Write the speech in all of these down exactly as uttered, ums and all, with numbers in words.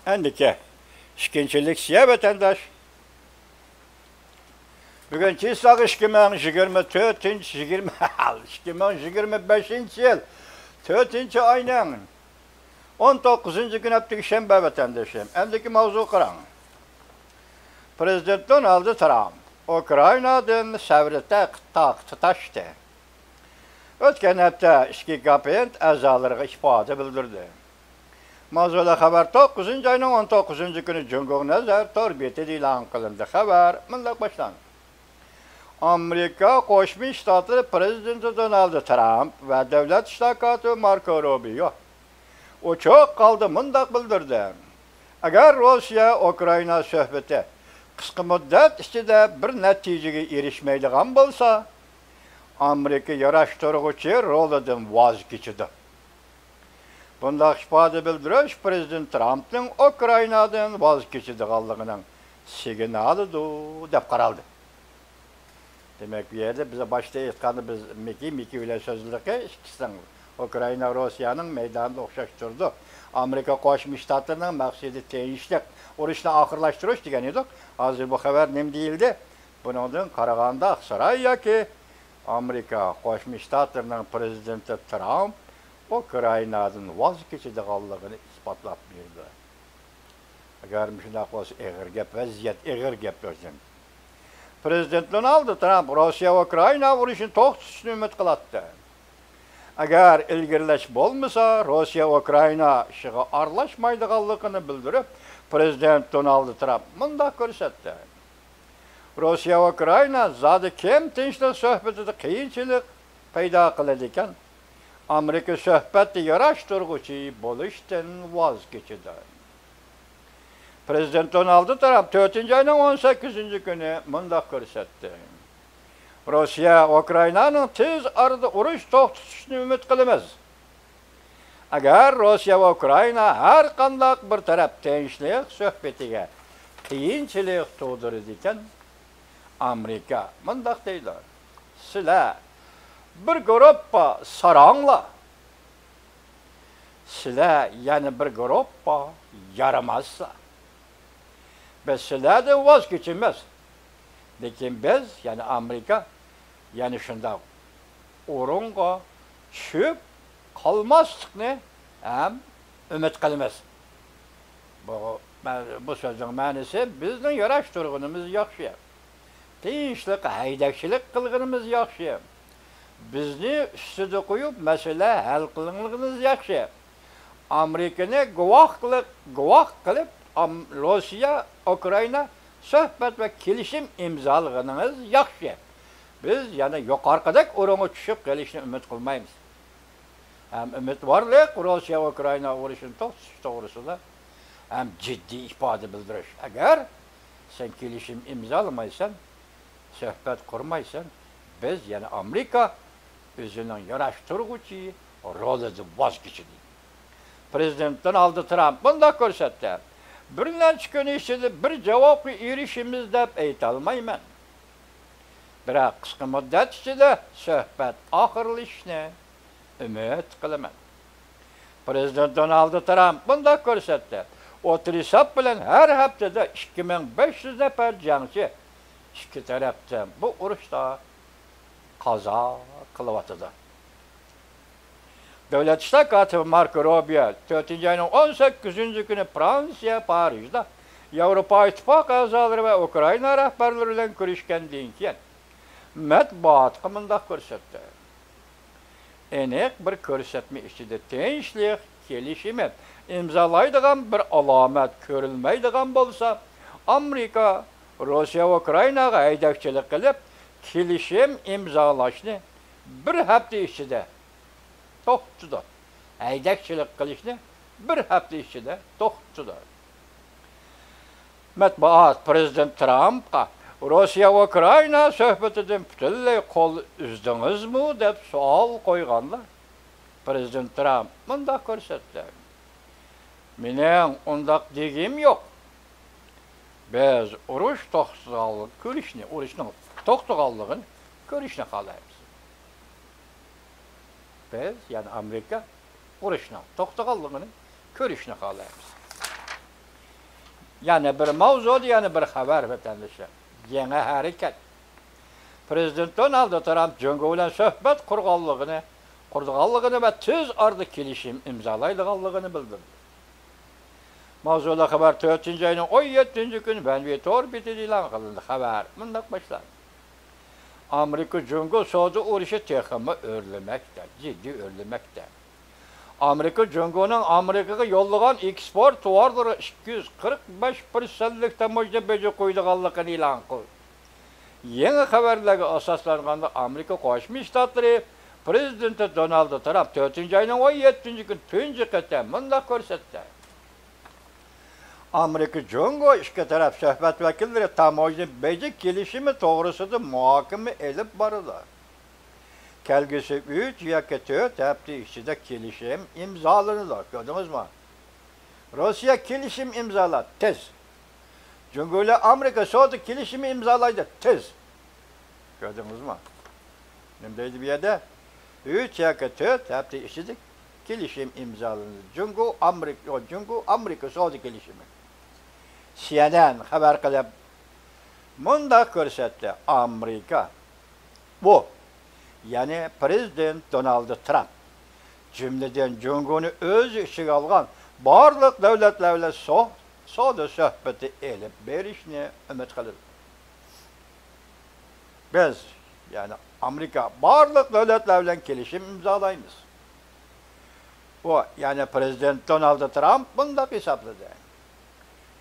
ئەندىكى ئىككىنچى لېكسىيە، ۋەتەنداش. بۈگۈن چىسلاغ ئىككى مىڭ يىگىرمە تۆتىنچى، يىگىرمە، ئىككى مىڭ يىگىرمە بەشىنچى يىل تۆتىنچى ئاينىڭ ئون توققۇزىنچى كۈنى، ھەپتىكى شەنبە، ۋەتەندىشىم. ئەمدىكى ماۋزۇ قاراڭ. پرېزىدېنت دونالد ترامپ ئۇكرائىنادىن سەۋرى تاق-، تاقىتى تاشتى. ئۆتكەن ھەپتە ئىككى كابىنېت ئەزالىرىغا ئىپادە بىلدۈردى. ماۋزۇدا خەۋەر توققۇزىنچى ئاينىڭ ئون توققۇزىنچى كۈنى جۇڭگوغا نەزەر تور بېتىدە ئېلان قىلىندى. خەۋەر مۇنداق باشلاندى. ئامېرىكا قوشما شتاتلىرى پرېزىدېنتى دونالد ترامپ ۋە دۆلەت ئىشلار كاتىپى ماركو روبىيو ئوچۇق ھالدا مۇنداق بىلدۈردى: «ئەگەر روسىيە ئۇكرائىنا سۆھبىتى قىسقا مۇددەت ئىچىدە بىر نەتىجىگە ئېرىشمەيدىغان بولسا، ئامېرىكا ياراشتۇرغۇچى رولىدىن ۋاز كېچىدۇ.» بۇنداق ئىپادە بىلدۈرۈش پرېزىدېنت ترامپنىڭ ئۇكرائىنادىن ۋاز كېچىدىغانلىقىنىڭ سىگنالىدۇر، دەپ قارالدى. دېمەك، بۇ يەردە بىز باشتا ئېيتقاندا، بىز مىكى، مىكى بىلەن سۆزلىدۇق، ئىككىسىنىڭ، ئۇكرائىنا، روسىيەنىڭ مەيدانىدا ئوخشاش تۇرىدۇ. ئامېرىكا قوشما شتاتلىرىنىڭ مەقسىتى تىنچلىق، ئۇرۇشنى ئاخىرلاشتۇرۇش دېگەن ئىدۇق. ھازىر بۇ خەۋەر نېمە دېيىلدى؟ بۇنىڭدىن قارىغاندا، ئاقساراي ياكى ئامېرىكا قوشما شتاتلىرىنىڭ پرېزىدېنتى ترامپ ئۇكرائىنادىن ۋاز كېچىدىغانلىقىنى ئىسپاتلاپ بېرىدۇ. ئەگەر مۇشۇنداق بولسا، ئېغىر گەپ، ۋەزىيەت ئېغىر گەپ ئۆزىدىن. پرېزىدېنت دونالد ترامپ روسىيە ئۇكرائىنا ئۇرۇشىنى توختىتىشنى ئۈمىد قىلاتتى. ئەگەر ئىلگىرىلەش بولمىسا، روسىيە ئۇكرائىنا ئىشىغا ئارىلاشمايدىغانلىقىنى بىلدۈرۈپ، پرېزىدېنت دونالد ترامپ مۇنداق كۆرسەتتى: «روسىيە ئۇكرائىنا زادى كىم تىنچلىق سۆھبىتىدە قىيىنچىلىق پەيدا قىلىدىكەن؟ ئامېرىكا سۆھبەتتە ياراشتۇرغۇچى بولۇشتىن ۋاز كېچىدۇ.» پرېزىدېنت دونالد ترامپ تۆتىنچى ئاينىڭ ئون سەككىزىنچى كۈنى مۇنداق كۆرسەتتى: «روسىيە ئۇكرائىنانىڭ تېز ئارىدا ئۇرۇش توختىتىشىنى ئۈمىد قىلىمىز. ئەگەر روسىيە ۋە ئۇكرائىنا ھەر قانداق بىر تەرەپ تىنچلىق سۆھبىتىگە قىيىنچىلىق تۇغدۇرىدىكەن، ئامېرىكا مۇنداق دەيدۇ: سىلەر بىر گۇرۇپپا ساراڭلار، سىلەر يەنە بىر گۇرۇپپا يارىماسلار. بىز سىلەردىن ۋاز كېچىمىز، لېكىن بىز، يەنى ئامېرىكا، يەنە شۇنداق ئورۇنغا چۈشۈپ قالماسلىقنى ھەم ئۈمىد قىلىمىز.» بۇ، بۇ سۆزنىڭ مەنىسى، بىزنىڭ ياراشتۇرغىنىمىز ياخشى، تىنچلىق ھەيدەكچىلىك قىلغىنىمىز ياخشى، بىزنى ئۈستىدە قويۇپ مەسىلە ھەل قىلغىنىڭىز ياخشى. ئامېرىكىنى گۇۋاھ قىلىپ، گۇۋاھ قىلىپ، ئام-، روسىيە، ئۇكرائىنا سۆھبەت ۋە كېلىشىم ئىمزالىغىنىڭىز ياخشى. بىز يەنە يۇقىرىقىدەك ئورۇنغا چۈشۈپ قېلىشنى ئۈمىد قىلمايمىز. ھەم ئۈمىدۋارلىق، روسىيە ئۇكرائىنا ئۇرۇشىنى توختىتىش توغرىسىدا ھەم جىددىي ئىپادە بىلدۈرۈش. ئەگەر سەن كېلىشىم ئىمزالىمايسەن، سۆھبەت قۇرمايسەن، بىز، يەنى ئامېرىكا، ئۆزىنىڭ ياراشتۇرغۇچى رولىدىن ۋاز كېچىدۇ. پرېزىدېنت دونالد ترامپ مۇنداق كۆرسەتتى: «بىر نەچچە كۈن ئىچىدە بىر جاۋابقا ئېرىشىمىز دەپ ئېيتالمايمەن. بىراق قىسقا مۇددەت ئىچىدە سۆھبەت ئاخىرلىشىشنى ئۈمىد قىلىمەن.» پرېزىدېنت دونالد ترامپ مۇنداق كۆرسەتتى: «ئوتتۇرا ھېساب بىلەن ھەر ھەپتىدە ئىككى مىڭ بەش يۈز نەپەر جەڭچى ئىككى تەرەپتىن بۇ ئۇرۇشتا قازا قىلىۋاتىدۇ.» دۆلەت ئىشلار كاتىپى ماركو روبىيو تۆتىنچى ئاينىڭ ئون سەككىزىنچى كۈنى فرانسىيە پارىژدا ياۋروپا ئىتتىپاقى ئەزالىرى ۋە ئۇكرائىنا رەھبەرلىرى بىلەن كۆرۈشكەندىن كېيىن مەتبۇئاتقا مۇنداق كۆرسەتتى: «ئېنىق بىر كۆرسەتمە ئىچىدە تىنچلىق كېلىشىمى ئىمزالايدىغان بىر ئالامەت كۆرۈلمەيدىغان بولسا، ئامېرىكا روسىيە ۋە ئۇكرائىناغا ھەيدەكچىلىك قىلىپ، كېلىشىم ئىمزالاشنى بىر ھەپتە ئىچىدە توختىتىدۇ. ھەيدەكچىلىك قىلىشنى بىر ھەپتە ئىچىدە توختىتىدۇ.» مەتبۇئات پرېزىدېنت ترامپقا «روسىيە ئۇكرائىنا سۆھبىتىدىن پۈتۈنلەي قول ئۈزدىڭىزمۇ؟» دەپ سوئال قويغاندا، پرېزىدېنت ترامپ مۇنداق كۆرسەتتى: «مېنىڭ ئۇنداق دېگىنىم يوق. بىز ئۇرۇش توختىغانلىقىنى كۆرۈشنى، ئۇرۇشنىڭ توختىغانلىقىنى كۆرۈشنى خالايمىز.» بىز، يەنى ئامېرىكا، ئۇرۇشنىڭ توختىغانلىقىنى كۆرۈشنى خالايمىز. يەنە بىر ماۋزۇدا يەنە بىر خەۋەر، ۋەتەندىشىم. يېڭى ھەرىكەت. پىرېزىدېنت دونالد ترامپ جۇڭگو بىلەن سۆھبەت قۇرغانلىقىنى، قۇرىدىغانلىقىنى ۋە تېز ئارىدا كېلىشىم ئىمزالايدىغانلىقىنى بىلدۈردى. ماۋزۇلۇق خەۋەر تۆتىنچى ئاينىڭ ئون يەتتىنچى كۈنى ۋەنۋى تور بېتىدە ئېلان قىلىندى. خەۋەر مۇنداق باشلاندى. ئامېرىكا جۇڭگو سودا ئۇرۇشى تېخىمۇ ئۆرلىمەكتە، جىددىي ئۆرلىمەكتە. ئامېرىكا جۇڭگونىڭ ئامېرىكىغا يوللىغان ئېكسپورت تاۋارلىرىغا ئىككى يۈز قىرىق بەش پىرسەنتلىك تاموژنا بېجى قويىدىغانلىقىنى ئېلان قىلدى. يېڭى خەۋەرلەرگە ئاساسلانغاندا، ئامېرىكا قوشما شتاتلىرى پىرېزىدېنتى دونالد ترامپ تۆتىنچى ئاينىڭ ئون يەتتىنچى كۈنى تۇنجى قېتىم مۇنداق كۆرسەتتى. ئامېرىكا جۇڭگو ئىككى تەرەپ سۆھبەت ۋەكىللىرى تاموژنا بېجى كېلىشىمى توغرىسىدا مۇھاكىمە ئېلىپ بارىدۇ. كەلگۈسى ئۈچ ياكى تۆت ھەپتە ئىچىدە كېلىشىم ئىمزالىنىدۇ. كۆردىڭىزمۇ؟ روسىيە كېلىشىم ئىمزالاپ تېز. جۇڭگو بىلەن ئامېرىكا سودا كېلىشىمى ئىمزالايدۇ تېز. كۆردىڭىزمۇ؟ نېمە دەيدۇ بۇ يەردە؟ ئۈچ ياكى تۆت ھەپتە ئىچىدە كېلىشىم ئىمزالىنىدۇ. جۇڭگو ئامېرىكا، جۇڭگو ئامېرىكا سودا كېلىشىمى. سىئېنئېن خەۋەر قىلىپ مۇنداق كۆرسەتتى. ئامېرىكا بۇ، يەنى پىرېزىدېنت دونالد ترامپ، جۈملىدىن جۇڭگونى ئۆز ئىچىگە ئالغان بارلىق دۆلەتلەر بىلەن سو-، سودا سۆھبىتى ئېلىپ بېرىشنى ئۈمىد قىلىدۇ. بىز، يەنى ئامېرىكا، بارلىق دۆلەتلەر بىلەن كېلىشىم ئىمزالايمىز. ئۇ، يەنى پىرېزىدېنت دونالد ترامپ مۇنداق ھېسابلىدى.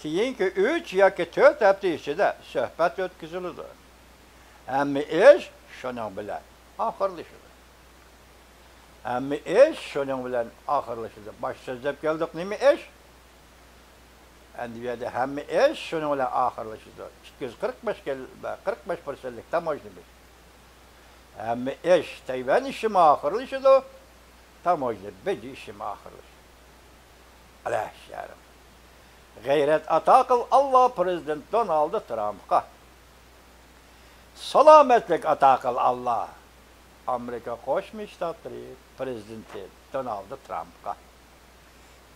كېيىنكى ئۈچ ياكى تۆت ھەپتە ئىچىدە سۆھبەت ئۆتكۈزۈلىدۇ. ھەممە ئىش شۇنىڭ بىلەن ئاخىرلىشىدۇ. ھەممە ئىش شۇنىڭ بىلەن ئاخىرلىشىدۇ. باش سۆزلەپ كەلدۇق، نېمە ئىش؟ ئەمدى بۇ يەردە ھەممە ئىش شۇنىڭ بىلەن ئاخىرلىشىدۇ. ئىككى يۈز قىرىق بەش، قىرىق بەش پىرسەنتلىك تاموژنا بېجى. ھەممە ئىش، تەيۋەن ئىشىمۇ ئاخىرلىشىدۇ، تاموژنا بېجى ئىشىمۇ ئاخىرلىشىدۇ. ئەلەھ شەرم. غەيرەت ئاتا قىل ئاللا پىرېزىدېنت دونالد ترامپقا. سالامەتلىك ئاتا قىل ئاللا ئامېرىكا قوشما شتاتلىرى پىرېزىدېنتى دونالد ترامپقا.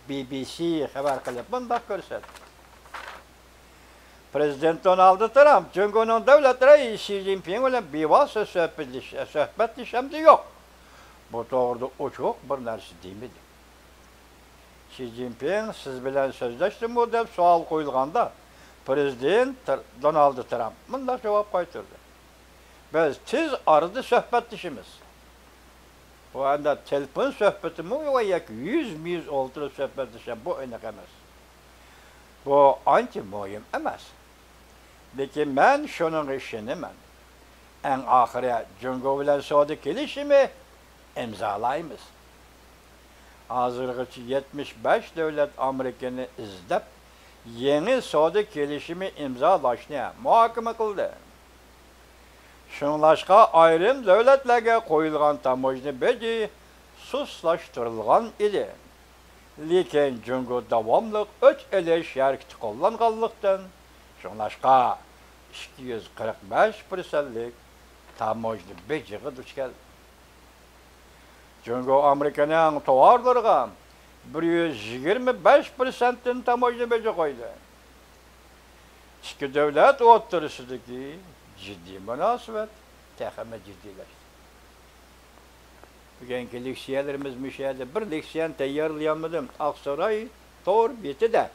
بى بى سى خەۋەر قىلىپ مۇنداق كۆرسەتتى. پىرېزىدېنت دونالد ترامپ جۇڭگونىڭ دۆلەت رەئىسى شى جىنپىڭ بىلەن بىۋاسىتە سۆھبەتلىشىش، سۆھبەتلىشىش ئەمدى يوق. بۇ توغرىدا ئوچۇق بىر نەرسە دېمىدى. شى جىنپىڭ سىز بىلەن سۆزلەشتىمۇ دەپ سوئال قويۇلغاندا، پىرېزىدېنت تر-، دونالد ترامپ مۇنداق جاۋاب قايتۇردى: بىز تېز ئارىدا سۆھبەتلىشىمىز. بۇ ئەمدى تېلېفون سۆھبىتىمۇ ياكى يۈزمۇ يۈز ئولتۇرۇپ سۆھبەتلىشىش، بۇ ئېنىق ئەمەس. بۇ ئانچە مۇھىم ئەمەس. لېكىن مەن شۇنىڭغا ئىشىنىمەن. ئەڭ ئاخىرى جۇڭگو بىلەن سودا كېلىشىمى ئىمزالايمىز. ھازىرغىچە يەتمىش بەش دۆلەت ئامېرىكىنى ئىزدەپ، يېڭى سودا كېلىشىمى ئىمزالاشنى مۇھاكىمە قىلدى. شۇڭلاشقا ئايرىم دۆلەتلەرگە قويۇلغان تاموژنا بېجى سۇسلاشتۇرۇلغان ئىدى. لېكىن جۇڭگو داۋاملىق ئۆچ ئېلىش ھەرىكىتى قوللانغانلىقتىن، شۇڭلاشقا ئىككى يۈز قىرىق بەش پىرسەنتلىك تاموژنا بېجىغا دۇچ كەلدى. جۇڭگو ئامېرىكىنىڭ تاۋارلىرىغا بىر يۈز يىگىرمە بەش پىرسەنتتىن تاموژنا بېجى قويدى. ئىككى دۆلەت ئوتتۇرىسىدىكى جىددىي مۇناسىۋەت تېخىمۇ جىددىيلەشتى. بۈگۈنكى لېكسىيەلىرىمىز مۇشۇ يەردە. بىر لېكسىيەنى تەييارلىيالمىدىم. ئاقساراي تور بېتىدە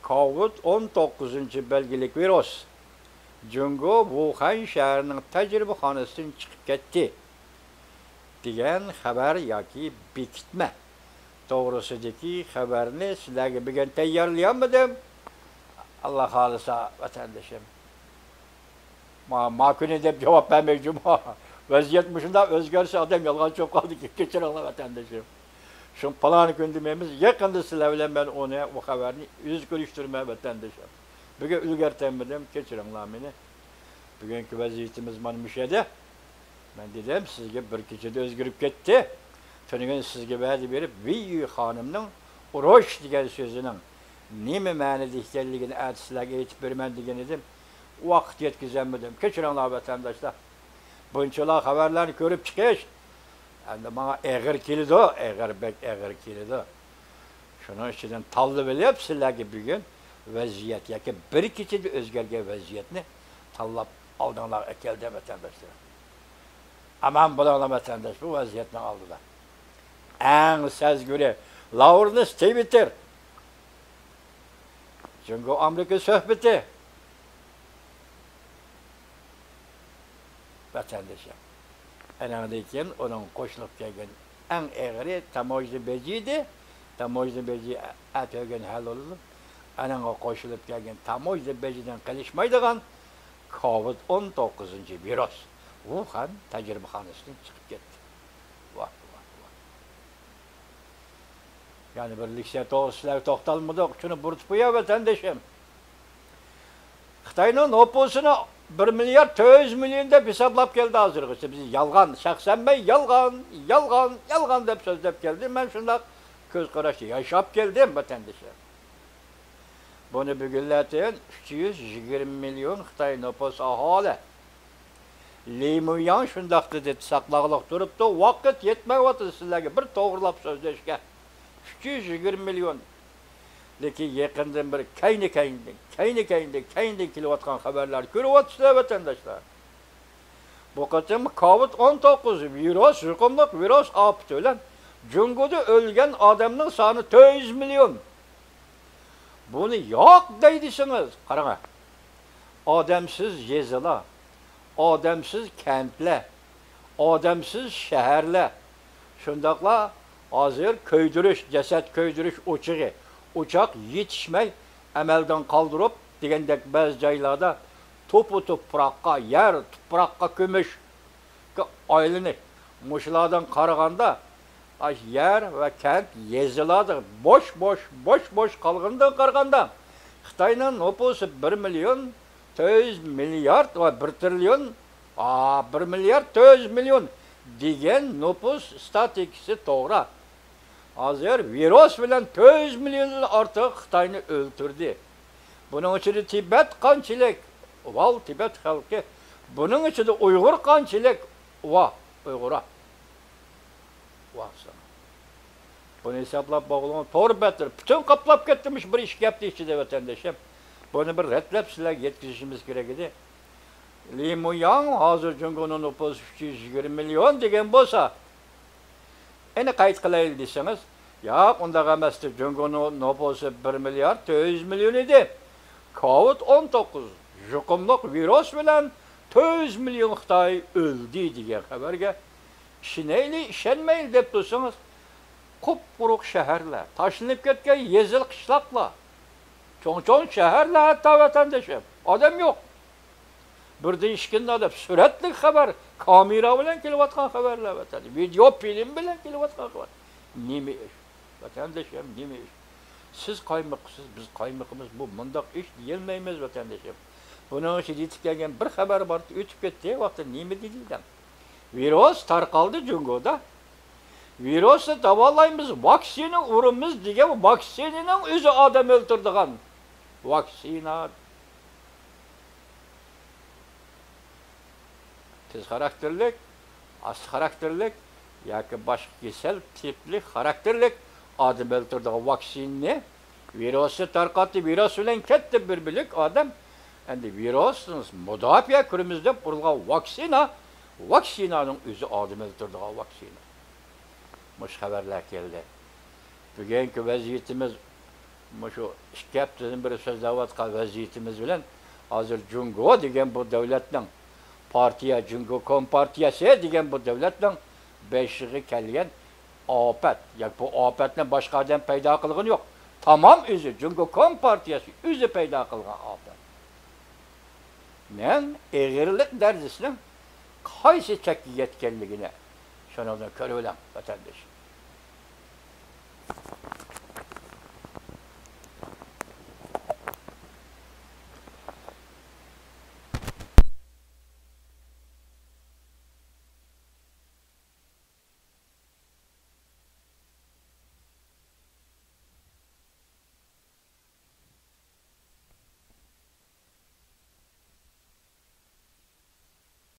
كوۋىد ئون توققۇزىنچى بەلگىلىك ۋىرۇس جۇڭگو ۋۇخەن شەھىرىنىڭ تەجرىبىخانىسىدىن چىقىپ كەتتى دېگەن خەۋەر ياكى بېكىتمە توغرىسىدىكى خەۋەرنى سىلەرگە بۈگۈن تەييارلىيالمىدىم. ئاللا خالىسا، ۋەتەندىشىم، ما-، ما كۈنى دەپ جاۋاب بەرمەي جۇمۇ. ۋەزىيەت مۇشۇنداق ئۆزگەرسە، ئادەم يالغانچى بولۇپ قالىدىكەن. كەچۈرۈڭلار، ۋەتەندىشىم. شۇ پالان كۈن دېمەيمىز، يېقىندا سىلەر بىلەن مەن ئۇنى، ئۇ خەۋەرنى يۈز كۆرۈشتۈرىمەن، ۋەتەندىشىم. بۈگۈن ئۈلگۈرتەلمىدىم، كەچۈرۈڭلار مېنى. بۈگۈنكى ۋەزىيىتىمىز مانا مۇشۇ يەردە. مەن دېدىم، سىزگە بىر كېچىدە ئۆزگىرىپ كەتتى. تۈنۈگۈن سىزگە ۋەدە بېرىپ، ۋېييۈ خانىمنىڭ ئۇرۇش دېگەن سۆزىنىڭ نېمە مەنىدە ئىكەنلىكىنى ئەتە سىلەرگە ئېيتىپ بېرىمەن دېگەن ئىدىم. ۋاقىت يەتكۈزەلمىدىم. كەچۈرۈڭلار، ۋەتەنداشلار. بۇنچىلا خەۋەرلەرنى كۆرۈپ چىقىش ئەمدى ماڭا ئېغىر كېلىدۇ، ئېغىر، بەك ئېغىر كېلىدۇ. شۇنىڭ ئىچىدىن تاللىۋېلىپ، سىلەرگە بۈگۈن ۋەزىيەت ياكى بىر كېچىدە ئۆزگەرگەن ۋەزىيەتنى تاللاپ ئالدىڭلارغا ئەكەلدىم، ۋەتەنداشلار. ئامان بولۇڭلار، ۋەتەنداش، بۇ ۋەزىيەتنىڭ ئالدىدا. ئەڭ سەزگۈرى، لاۋرېنس تىۋىتېر، جۇڭگو ئامېرىكا سۆھبىتى. ۋەتەندىشىم. ئەنەڭدىن كېيىن ئۇنىڭ قوشۇلۇپ كەلگەن ئەڭ ئېغىرى تاموژنا بېجى ئىدى. تاموژنا بېجى ئەتىگۈن ھەل بولىدۇ. ئەنەڭگە قوشۇلۇپ كەلگەن تاموژنا بېجىدىن قېلىشمايدىغان كوۋىد ئون توققۇزىنچى ۋىرۇس ۋۇخەن تەجرىبىخانىسىدىن چىقىپ كەتتى. ۋاھ، ۋاھ، ۋاھ. يەنە بىر لېكسىيە توغرىسىدا سىلەرگە توختالمىدۇق. شۇنى بۇرۇتۇپ قوياي، ۋەتەندىشىم. خىتاينىڭ نوپۇسىنى بىر مىليارد تۆت يۈز مىليون دەپ ھېسابلاپ كەلدى ھازىرغىچە. بىز يالغان، شەخسەن مەن يالغان، يالغان، يالغان دەپ سۆزلەپ كەلدىم. مەن شۇنداق كۆز قاراشتا ياشاپ كەلدىم، ۋەتەندىشىم. بۇنى بۈگۈنلەتىن ئۈچ يۈز يىگىرمە مىليون خىتاي نوپۇس ئاھالى. لى مۇياڭ شۇنداق دېدى، ساقلاغلىق تۇرۇپتۇ، ۋاقىت يەتمەيۋاتىدۇ سىلەرگە، بىر توغرىلاپ سۆزلەشكە. ئۈچ يۈز يىگىرمە مىليون. لېكىن يېقىندىن بېرى كەينى-كەينىدىن، كەينى-كەينىدىن، كەينىدىن كېلىۋاتقان خەۋەرلەرنى كۆرۈۋاتىسىلەر، ۋەتەنداشلار. بۇ قېتىم كوۋىد ئون توققۇز ۋىرۇس، يۇقۇملۇق ۋىرۇس ئاپىتى بىلەن جۇڭگودا ئۆلگەن ئادەمنىڭ سانى تۆت يۈز مىليون. بۇنى ياق دەي دېسىڭىز، قاراڭە. ئادەمسىز يېزىلار، ئادەمسىز كەنتلەر، ئادەمسىز شەھەرلەر، شۇنداقلا ھازىر كۆيدۈرۈش، جەسەت كۆيدۈرۈش ئوچىقى، ئوچاق يېتىشمەي ئەمەلدىن قالدۇرۇپ دېگەندەك بەزى جايلاردا توپا توپراققا، يەر تۇپراققا كۆمۈش. ئايلىنىش. مۇشۇلاردىن قارىغاندا، ئاشۇ يەر ۋە كەنت، يېزىلاردا بوش، بوش، بوش، بوش قالغىنىدىن قارىغاندا، خىتاينىڭ نوپۇسى بىر مىليون تۆت يۈز مىليارد ۋە بىر تىرىليون، ئا، بىر مىليارد تۆت يۈز مىليون دېگەن نوپۇس ئىستاتىكىسى توغرا. ھازىر ۋىرۇس بىلەن تۆت يۈز مىليوندىن ئارتۇق خىتاينى ئۆلتۈردى. بۇنىڭ ئىچىدە تىبەت قانچىلىك؟ ۋاۋ، تىبەت خەلقى. بۇنىڭ ئىچىدە ئۇيغۇر قانچىلىك؟ ۋاھ، ئۇيغۇر. ۋاھ ساڭا. بۇنى ھېسابلاپ باققىلى، تور بەتلىرى پۈتۈن قاپلاپ كەتتى مۇشۇ بىر ئىككى ھەپتە ئىچىدە، ۋەتەندىشىم. بۇنى بىر رەتلەپ سىلەرگە يەتكۈزۈشىمىز كېرەك ئىدى. لى مۇياڭ ھازىر جۇڭگونىڭ نوپۇسى ئۈچ يۈز يىگىرمە مىليون دېگەن بولسا، ئەنە قايتا قىلايلى دېسىڭىز، ياق، ئۇنداق ئەمەستى، جۇڭگونىڭ نوپۇسى بىر مىليارد تۆت يۈز مىليون ئىدى. كوۋىد ئون توققۇز يۇقۇملۇق ۋىرۇس بىلەن تۆت يۈز مىليون خىتاي ئۆلدى دېگەن خەۋەرگە ئىشىنەيلى، ئىشەنمەيلى دەپ تۇرسىڭىز، قۇپقۇرۇق شەھەرلەر، تاشلىنىپ كەتكەن يېزا قىشلاقلار، چوڭ-چوڭ شەھەرلەر ھەتتا، ۋەتەندىشىم، ئادەم يوق. بىردىن ئىككىدىن دەپ سۈرەتلىك خەۋەر، كامېرا بىلەن كېلىۋاتقان خەۋەرلەر، ۋەتەن، ۋىدېئو فىلىم بىلەن كېلىۋاتقان خەۋەر. نېمە ئىش؟ ۋەتەندىشىم، نېمە ئىش؟ سىز قايمۇقسىز، بىز قايمۇقمىز، بۇ مۇنداق ئىش دېيەلمەيمىز، ۋەتەندىشىم. بۇنىڭ ئىچىدە يېتىپ كەلگەن بىر خەۋەر بار، ئۆتۈپ كەتتى، ۋاقتى نېمە دېدى دەڭ؟ ۋىرۇس تارقالدى جۇڭگودا. ۋىرۇسنى داۋالايمىز، ۋاكسىنا ئۇرىمىز دېگەن ۋاكسىنىنىڭ ئۆزى ئادەم ئۆلتۈرىدىغان ۋاكسىنا. تېز خاراكتېرلىك، ئاستا خاراكتېرلىك ياكى باشقا كېسەل تىپلىق خاراكتېرلىك ئادەم ئۆلتۈرىدىغان ۋاكسىنىنى، ۋىرۇسنى تارقاتتى، ۋىرۇس بىلەن كەتتى بىر بۆلەك ئادەم. ئەمدى ۋىرۇسنى مۇداپىئە كۆرىمىز دەپ قۇرۇلغان ۋاكسىنا، ۋاكسىنانىڭ ئۆزى ئادەم ئۆلتۈرىدىغان ۋاكسىنا. مۇشۇ خەۋەرلەر كەلدى. بۈگۈنكى ۋەزىيىتىمىز، مۇشۇ ئىككى ھەپتىدىن بېرى سۆزلەۋاتقان ۋەزىيىتىمىز بىلەن ھازىر جۇڭگو دېگەن بۇ دۆلەتنىڭ، پارتىيە، جۇڭگو كومپارتىيەسى دېگەن بۇ دۆلەتنىڭ بېشىغا كەلگەن ئاپەت. ياكى بۇ ئاپەتنى باشقا ئادەم پەيدا قىلغىنى يوق. تامام ئۆزى، جۇڭگو كومپارتىيەسى ئۆزى پەيدا قىلغان ئاپەت. نىڭ ئېغىرلىق دەرىجىسىنىڭ قايسى چەككە يەتكەنلىكىنى شۇنىڭدىن كۆرۈۋېلىڭ، ۋەتەنداش.